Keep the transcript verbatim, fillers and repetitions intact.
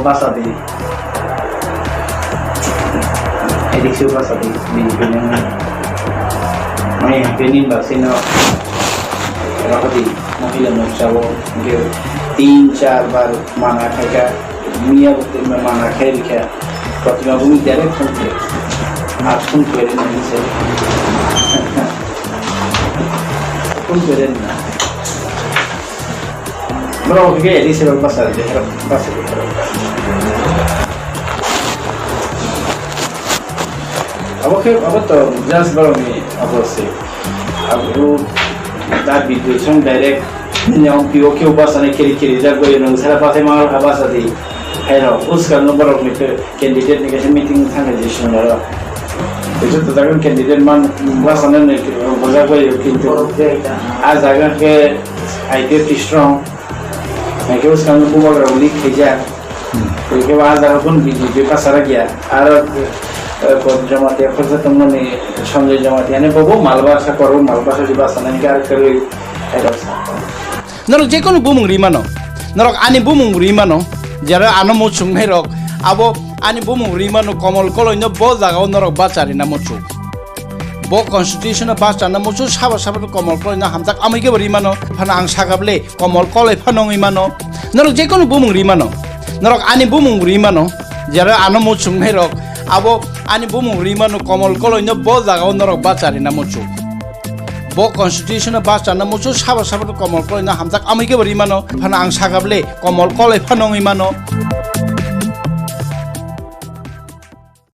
Basa di. Edik se basa di. Bini bini. Mai bini basi no. Rahadi. Mahila moksa o. Tin char bar mana khaika. Miya bukti mana khai rikha. Protima bumi direct phone khe. Ar phone khe ni se. Phone khe na. Bro, hige di se basa di, basa di. Abo khe, abo to just bro ni abo se. Abo da video song direct nyong piwo khe basa ni kiri kiri da goi nang sara pa se mangal ha basa di. Hai ro, uska no bro ni candidate ni kaisa meeting thangkha je swngnaro. Joto jagan candidate man bwsano nai bwjak bai o, kintu ah jaga khe I P F T strong. Hai khe bwskango bubagra leak khaijak. Hai khe ah jaga kun B J P pasarak ya. Aro, eh, Jamatia khorsa tongmani Sanjay Jamatia ni bobo malbasa korbo malbasa di bwsano hinkhe aro kwrwi hai rok sa. Norok jekono bumung ri mano. Norok ani bumung ri mano. Jera ano muchungnai rok, abo ani bumung ri mano, Komol Koloi no bo jaga o norok bacharina muchuk. Bo constitution o bacharna muchuk, sabo sabo no Komol Koloi no hamjak amui khe bo ri mano. Phano ang sakable Komol Koloi phano wngwi mano. Norok jekono bumung ri mano. Norok ani bumung ri mano. Jera ano muchungnai rok, abo ani bumung ri mano, Komol Koloi no bo jaga o norok bacharina muchuk. Bo constitution o bacharna muchuk, sabo sabo no Komol Koloi no hamjak amui khe bo ri mano. Phano ang sakable Komol Koloi phano wngwi mano.